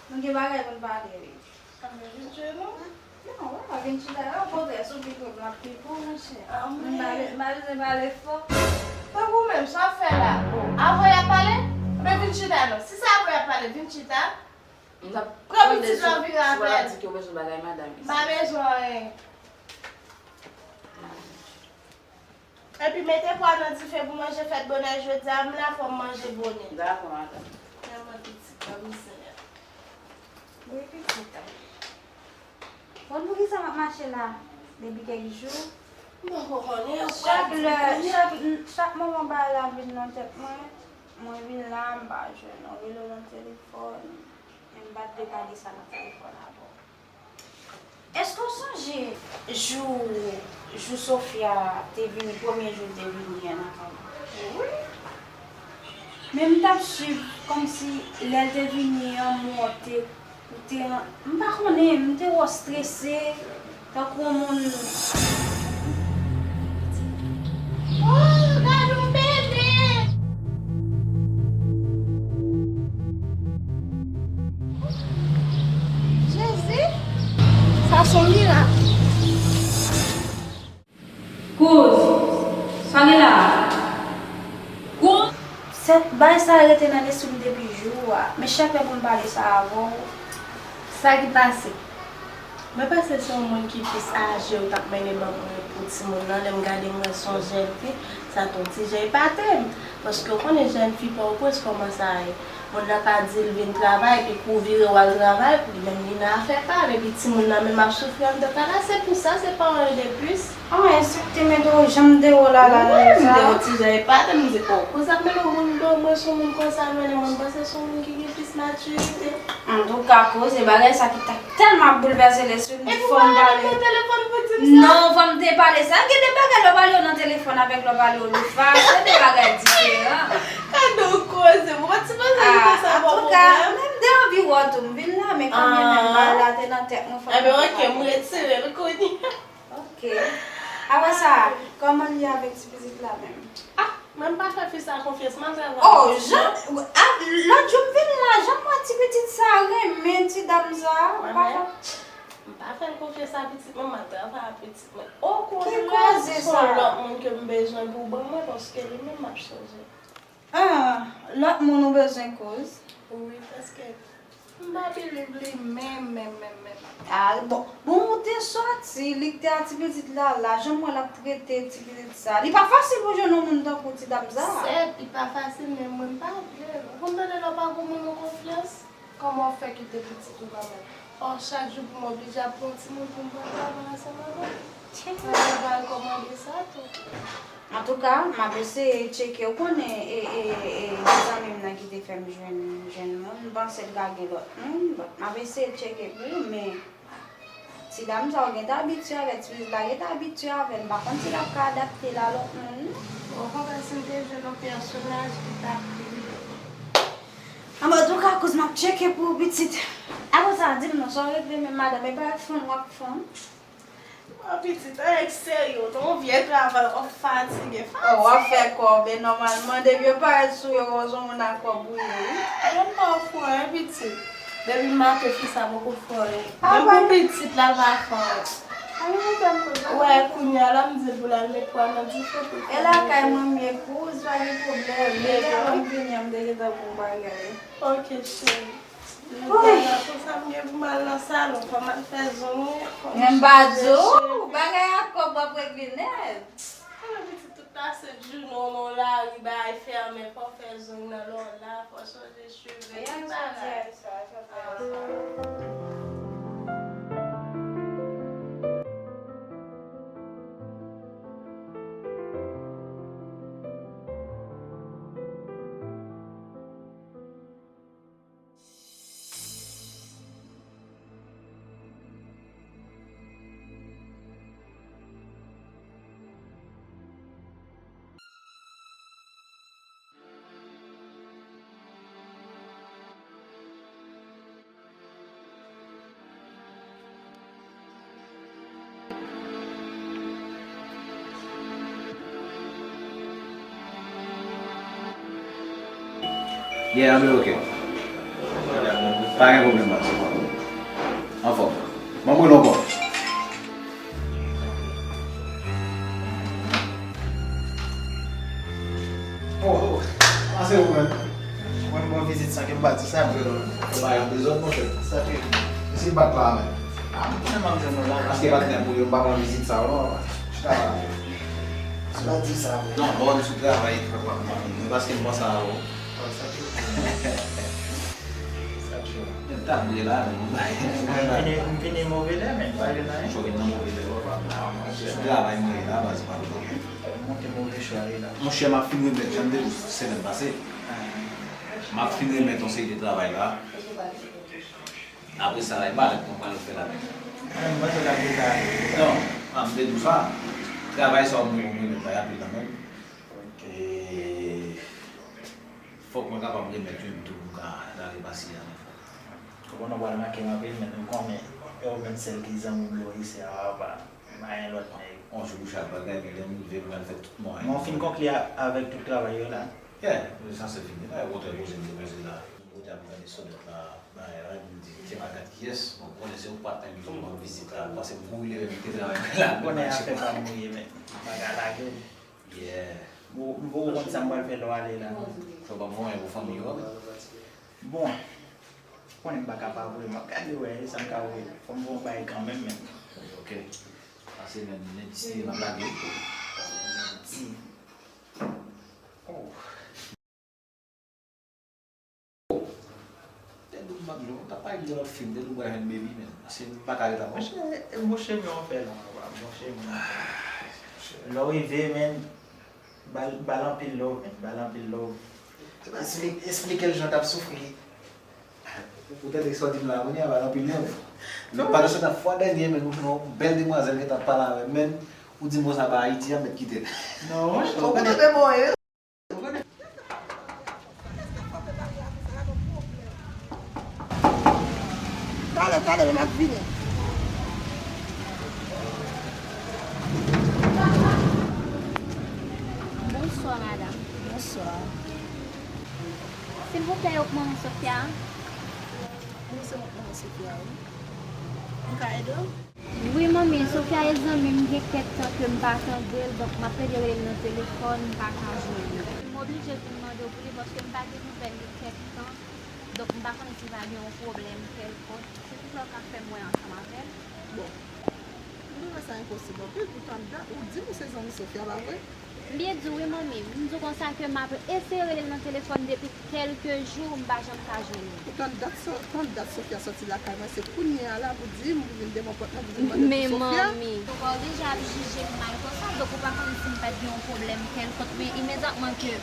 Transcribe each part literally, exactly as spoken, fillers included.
Nou gen bagay pou n pale, wi. Anben vin jwe non. Non, w pa vin chita la, okontrè, si w pi gwo, m ap pi gwo, monchè. M pa, m pa bezwen pale fò. Tankou menm, sa w ap fè la? Bon, avè y ap pale? Anben vin chita non. Si se avè y ap pale, vin chita. Pran pitit la, vire avè l. M pa bezwen anyen. Epi mete pwa nan dife pou manje fèt bonè jodi a, m la fò m manje bonè. Dakò, madanm. Tèlman pitit la, mizè. Wi, pitit la. Konn poukisa m ap mache la depi kèk jou? M poko konnen. Chak lè, chak, chak moman bagay la vin nan tèt mwen, mwen vin la, m pa jwenn ou, rele w nan telefòn, men m pa t vle pale sa nan telefòn avè w. Èske w sonje jou, jou Sofia te vini, premye jou l te vini an nan kay mwen? Wi. Men m t ap swiv kòmsi lè l te vini an, mwen te, ou te, m pa konnen, m te wè w strese, tankou yon moun. Oh, gade yon bebe! Jezi! Sa se yon mirak. Kouz, sa gen la a? Kouz! Sèt bagay sa a rete nan lespri m depi jou a. Men chak lè pou m pale sa avè w. Sa ki pase? Mwen panse se yon moun ki plis aje yo t ap mennen ban mwen pou timoun nan. Lè m gade m wè se yon jèn fi, sa te yon ti jan epate m. Paske w konnen jèn fi Pòtoprens kòman sa ye. Moun nan ka di l vin travay, epi kou vire w al travay, li menm li nan afè pa l, epi timoun nan menm ap soufri anndan kay la, se pou sa, se pa anyen de plis. Anyen, sa k te mete w, jan m te wè w la, la, wi, m te yon ti jan epate, m di, oh, konsa m mennen yon moun ban mwen, se yon moun konsa, mennen mwen, m panse se yon moun ki gen plis matirite. Antouka, koze bagay sa ki t ap tèlman ap boulvèse lespri m, fò m pale. Epi w pa rele m nan telefòn pou di m sa? Non, fò m te pale sa. Gen de bagay lè w pale yo nan telefòn avèk lè w pale yo de fas, se de bagay diferan. Gade w koze, mwen pa t sipoze di sa, bon pwoblèm. Antouka, men m te anvi wè w tou, m vin la, men kanmenm, bagay la te nan tèt mwen, fò m te pale. Enben, oke, m retire l kounye a. Oke. Apre sa, kòman l ye avèk ti pitit la menm? Ah, mwen m pa fè fi sa konfyans, m al travay. Oh, jan, ah, lòt jou m vin la, jan m wè ti pitit sa renmen ti dam sa, ou pa fè. M pa fè l konfyans a pitit mwen, m al travay a pitit mwen. Okontrè, se yon lòt moun ke m bezwen pou ban mwen, paske li menm m ap chèche. Ah, lòt moun ou bezwen koz? Wi, paske m pa believe li menm, menm, menm, menm. Ah, bon. Bon, ou te sòti, li te a ti pitit la, la, jan m wè l ap trete ti pitit sa. Li pa fasil pou jwenn yon moun tankou ti dam sa. Sèt, li pa fasil, men mwen m pa vle l. Ou konn tande lè w pa gon moun ou konfyans? Kòman w fè kite pitit ou kanmenm? Ò, chak jou pou m oblije ap pran yon timoun pou m pral travay ansanm avè l. Mwen pa al kòmande sa tou. Antouka, m ap eseye tcheke. Ou konnen, e, e, e, ti zanmi m nan ki te fè m jwenn, jwenn moun, m panse l ka gen lòt moun. Bon, m ap eseye tcheke pou ou, men ti dam sa ou gentan abitye avè l, ti pitit la gentan abitye avè l, m pa konn si l ap ka adapte l a lòt moun, non. Okontrè, si m te jwenn yon pèsonaj ki t ap pi. Anben, antouka, kouz m ap tcheke pou ou, pitit. Apre sa, di m non, sa w regle menm madanm, e pa ak fanm w ap fanm. Bon, pitit, ann serye, w te yon vye travay, w ap fatige, fatige. Oh, w ap fè kò, men nòmalman, depi yo parèt sou yo, yo se yon moun a kò bouyi, wi. Yo pa fè anyen, pitit. Depi maten, fi sa poko fè anyen. Menm pou pitit la, l pa fè anyen. Ou wè, kounye a la, m di l pou l al met pwa nan dife pou l fè. E lakay mwen m ye, kouz, pa gen pwoblèm. Men lè m vini an, m te gentan gon bagay. Ok, cheri. Wi. Konsa m gen pou m al nan salon, fò m al fè zong mwen, fò m chanje cheve. Men m pa di w, bagay ak kòb w ap regle nèt. Ala pitit tout pase jounen w nan lari, bagay fèmen, fò w fè zong nan lè w la, fò w chanje cheve, tout bagay. Yeah, I'm okay. Pa gen pwoblèm, baz. Anfòm. Ban m rele ankò. Oh, oh. Kòman se ou menm? Mwen, mwen vizit san ke m pa di sa, bro. Yo pa yon dezòd, monchè. Sa te. Isi bat la, men. Ah, mwen, mwen, mwen, mwen, la. Paske patnè pou yo, m pa pran vizit sa, non. Chita la. Sa di sa, bro. Non, bon, sou travay, mwen, paske m panse a ou. Oh, sa te. Sa te. Mwen ta dwe la, men. M vini, m vini move lè, men, pa gen anyen. Chò vin nan move lè, wè, pa la. Sou travay mwen ye la, baz, pa gen anyen. Monte move chwa ye la. Monchè, m ap fin remèt, jan m te di w semèn pase. M ap fin remèt yon seri de travay la. Apre sa, la, e balèt mwen pral fè la menm. Mwen, mwen, se la ki ta. Non, a, m te di w sa. Travay sa w mwen, mwen remèt la, y ap vin nan men m. E, fòk mwen kapab remèt youn tou pou ka rale pase a. Ou konnen w pral manke m anpil, men ou konnen, e ou menm sèl ki zanmi m yo isi a, apa, m pa gen lòt nèg. On jou pou chak bagay, men lè m rive, m pral fè tout mwayen. Men w fin konkli a, avèk tout travay yo la? Yeah, sa se fini la, e kontrè poze m te poze la. Kote a m tande sonèt la, bagay la, m di, se pa gad kiyès, bon, konnen se yon patnè m ki fè m ban m vizit la, m pase m kouri leve m kite travay mwen la. Konnen afè pa m ou ye, men bagay la, Yeah. Bon, m poko konn sa m pral fè lè w ale la. Fò w pa voye pou fanmi yo. Bon, konnen m pa ka pa voye, m ap gade wè, e sa m ka voye. Fò m voye yon bagay kanmenm, men. Ok. Pase men, men ti m ap lage. Ti. Oh. Tèt doum bak jò, ta pale de lòt fim, tèt doum bak jèn baby, men. Paske m pa ka ret ankò. Monchè, monchè, men w fè la, papa, monchè, men w fè la. Lè w rive, men, ba l, ba l anpil love, men, ba l anpil love. Esplike, esplike l jan w t ap soufri. Ou tande sa w di m la, kounye a, ba l anpil love. Non. Pandan se tan, fwa dènye, men, nou jwenn yon bèl demwazèl ki t ap pale avè m, men, ou di m konsa ba Ayiti, a mèt kite l. Non, monchè. Ou konnen men mwen ye. Talè, talè, men m ap vini. Bonswa, madanm. Bonswa. Silvouplè, e ou k manman Sofia? Wi, se mwen k manman Sofia, wi. M ka ede w? Wi, manmi, Sofia e zanmi m gen kèk tan ke m pa tande l, donk m ap plede rele l nan telefòn, m pa ka jwenn li. M oblije vin mande w pou li paske m pa gen nouvèl li kèk tan, donk m pa konnen si l pa gen yon pwoblèm kèlkonk. Silvouplè, w ka fè m wè ansanm avè l? Bon, m twouve sa enposib anpil, poutan dat ou di m ou se zanmi Sofia, pa vre? M byen di w wi, manmi. M di w konsa ke m ap eseye rele l nan telefòn depi kèlke jou, m pa janm ka jwenn li. Poutan dat So-, tan dat Sofia sòti lakay mwen, se kounye a la pou di m, pou vin demen pòt mwen, pou vin mande pou Sofia. Men manmi. Donk, w deja ap jije m mal konsa, donk ou pa konnen si m pa t gen yon pwoblèm kèlkonk, men imedyatman ke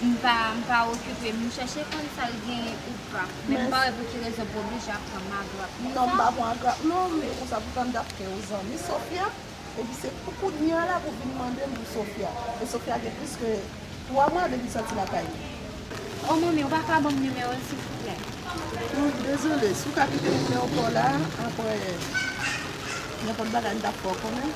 m pa, m pa okipe, m chèche konn sa l genyen ou pa. Men m pa wè pou ki rezon pou oblije ap pran m agrap konsa. Non, m pa pran agrap, non, m di konsa, poutan dat ke ou zanmi Sofia. Epi se pou kounye a la pou vin mande m pou Sofia. E Sofia gen plis ke twa mwa depi l sòti lakay li. O manmi, ou pa ka ban m nimewo l, silvouplè? Humm, dezole, si w ka kite nimewo pa w la, apre, nenpòt bagay m t ap fè w konnen.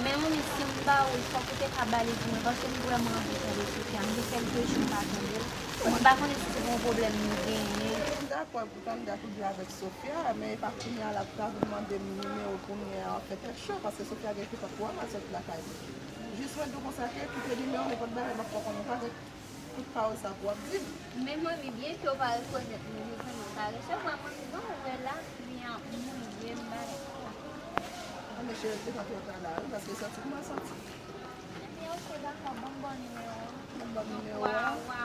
Men manmi, si m ba ou l, fòk ou te ka ba li pou mwen, paske m vrèman anvi tande Sofia. M gen kèlke jou m pa tande l. M pa konnen si se pou yon pwoblèm nou genyen. M dakò, poutan m dakò avèk Sofia, men e pa kounye a la pou ta vin mande m nimewo kounye a, w ap fè tèt cho, paske Sofia gen ekip ak twa mwa l sòti lakay li. Jis mwen di w konsa ke kite nimewo, nenpòt bagay m ap fè w konnen, ou pa gen tout pawòl sa pou w ap di m. Men manmi, byen ke w pa rekonèt mwen, mezanmi, w pa resevwa mwen, jan w wè la, pli an mouye m bagay sa. Anben cheri, li te ka twò ta la wi, paske sòti pou mwen sòti. Ebyen, ok, dakò, ban m ba w nimewo an. Ban m ba w nimewo an. W a, w a,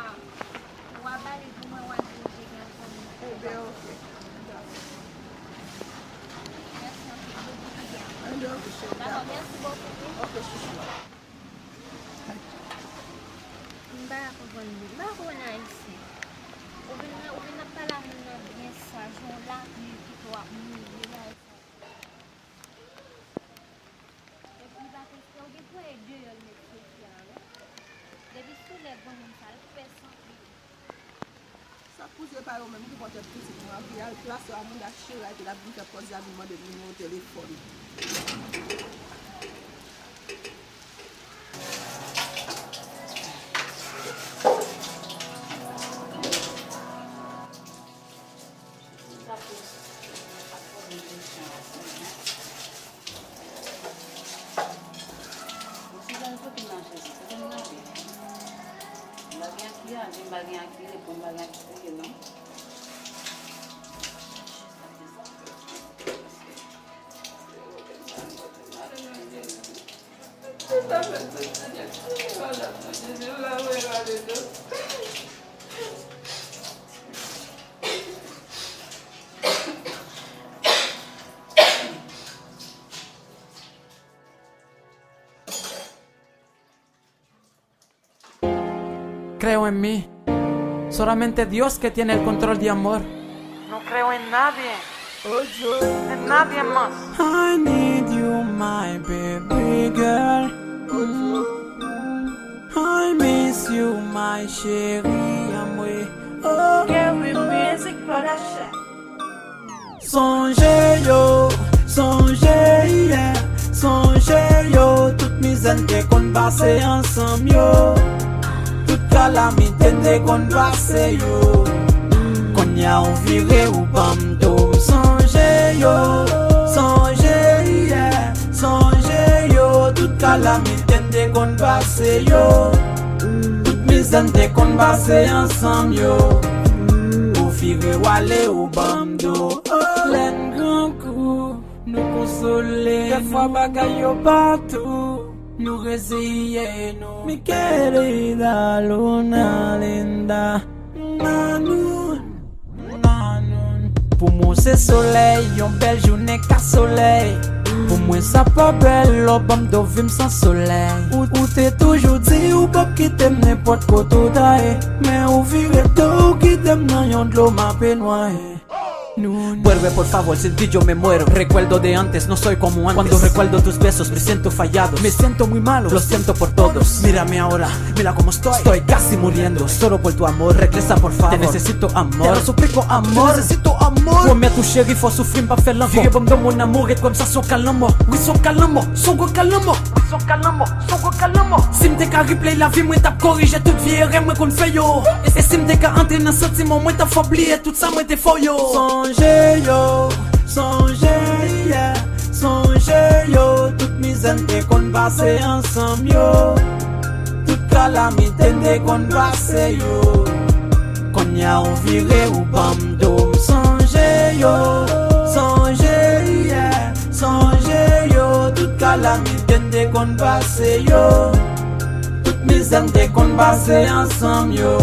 w a ba li pou mwen, w a dirije garson m. Ebyen, ok. Dakò. Mèsi anpil, byen. Ebyen, ok, cheri, dakò, dakò. Mèsi bokou, wi. Ok, chouchou. M pa ka konprann, m pa ka konprann Ayisyen. Ou vin, ou vin ap pale a moun nan byen saj, yon lapli pito ap mouye bagay sa. Epi li pa te, ou gen pou e deyò l met Sofia, wi. Depi sou lè granmoun sa, l fè san pli. Sa k pou se pa yo menm ki pran tèt pitit mwen an, ki al plase a moun ak chera, epi l ap vin fè pòz, l ap vin mande m nimewo telefòn. M pa nan kriye non. Creo en mí. Solamente Dios que tiene el control de amor. No creo en nadie. En nadie más. I need you, my baby girl. I miss you, my chérie amwe. Oh. Kerry Music Production. Sonje yo, sonje yè, sonje yo, tout mizè n te konn pase ansanm yo. Tout kalamite n te konn pase yo. Kounye a ou vire ou ban m do. Sonje yo, sonje yè, sonje yo, tout kalamite n te konn pase yo. Tout mizè n te konn pase ansanm yo. Ou vire w ale ou ban m do. Oh, lè n grangou, nou konsole nou. Dèfwa bagay yo pa tou, nou reziye nou. Mi querida luna linda, nanun, nanun. Pou mwen se solèy, yon bèl jounen ka solèy. Pou mwen sa pa bèl, lè w ban m do vi m san solèy. Ou, ou te toujou di ou p ap kite m nenpòt kote w ta ye. Men ou vire do w kite m nan yon dlo m ape nwaye. Vuelve, por favor, sin ti yo me muero. Recuerdo de antes, no soy como antes. Cuando recuerdo tus besos, me siento fallado. Me siento muy malo, lo siento por todos. Mírame ahora, mira cómo estoy. Estoy casi muriendo, solo por tu amor. Regresa, por favor. Te necesito, amor. Te lo suplico, amor. Te necesito, amor. Pwomèt ou cheri, fò soufri, m p ap fè l ankò. Vire ban m do, mon amour, ret kwè m sa se yon kal lanmò. Wi, se yon kal lanmò, se yon gwo kal lanmò. Wi, se yon kal lanmò, se yon gwo kal lanmò. Si m te ka replay lavi, mwen t ap korije tout vye erè mwen konn fè yo. E, e si m te ka antre nan santiman, mwen t ap fè w bliye tout sa mwen te fè w yo. Sonje yo, sonje yè, sonje yo, tout mizè n te konn pase ansanm yo. Tout kalamite n te konn pase yo. Kounye a ou vire ou ban m do. Sonje yo, sonje yè, sonje yo, tout kalamite n te konn pase yo. Tout mizè n te konn pase ansanm yo.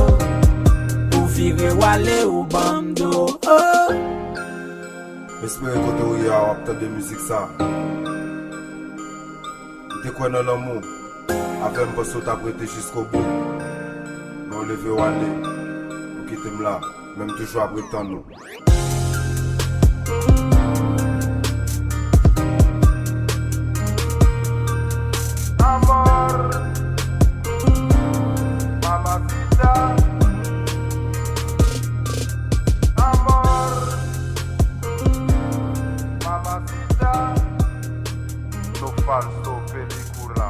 Ou vire w ale ou ban m do. Oh. M espere kote w ye a w ap tande mizik sa. M te kwè nan lanmou. Avè m panse w t ap rete jiskobou. Men w leve w ale. Ou kite m la. Men m toujou ap ret tann ou. Amor, mamacita. Amor, mamacita. Lo falso película.